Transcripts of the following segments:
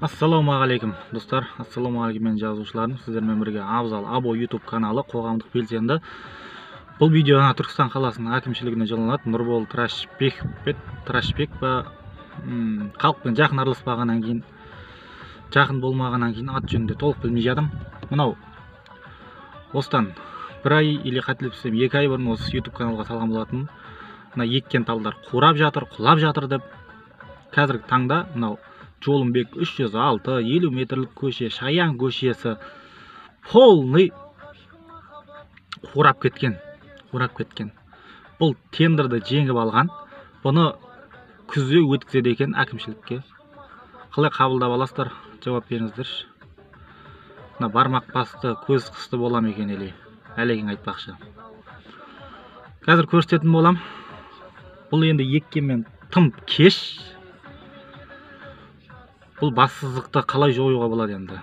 Ассалаумағалейкум, достар. Ассалаумағалейкум, мен жазушыларым. Сіздермен бірге Абзал Або YouTube каналы, қоғамдық белсенді. Бұл видео Түркістан қаласының әкімшілігіне жолданады. Нұрбол Трашбек, Трашбек па, халықпен жақын араласпағаннан кейін, жақын болмағаннан кейін ат жөнінде толық білмей жатырмын. Мынау осыдан бір ай или қателеспесем 2 ай бұрын осы YouTube каналға салған болатын. Мына еккен талдар қурап жатыр, құлап жатыр деп. Қазіргі таңда мынау Жолымбек 306, 50 метрлік көше, Шаян көшесі полный қурап кеткен, қурап кеткен. Бұл тендерді жеңіп алған. Бұны күзде өткізеді екен әкімшілікке. Қалай қабылдап аласыздар? Жауап беріңіздерші. Мына бармақ басты, көз қысты бола ма екен или Әлекең айтпақшы. Қазір көрсететін болам. Бұл енді еккенмен тым кеш. Бұл бассыздықты қалай жоюға болады енді?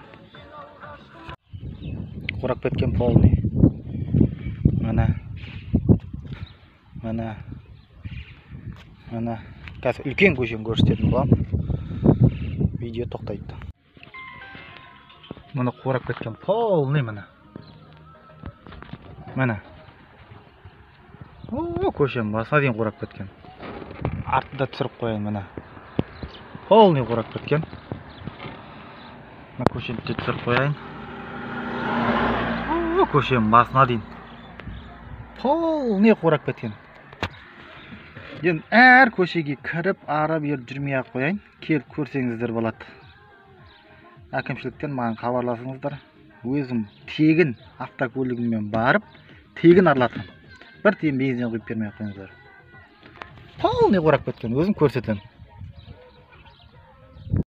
Қурап кеткен полный. Міне. Міне. Міне. Қазір үлкен көшені көрсететін боламын. Видео тоқтайды. Міне қурап кеткен полный міне. Міне. О, көшенің басына дейін қурап кеткен. Артында түсіріп қояйын міне. Полный қурап кеткен. Мына көшені де түсіріп қояйын. О, көшенің басына дейін полный қурап кеткен. Енді әр көшеге кіріп, ары бері жүрмей ақ қояйын. Келіп көрсеңіздер болады. Әкімшіліктен маған хабарласыңыздар. Өзім тегін автокөлігіммен барып, тегін аралатамын. Бір тиын бензин құйып бермей ақ қойыңыздар. Полный қурап кеткен, өзім көрсетемін.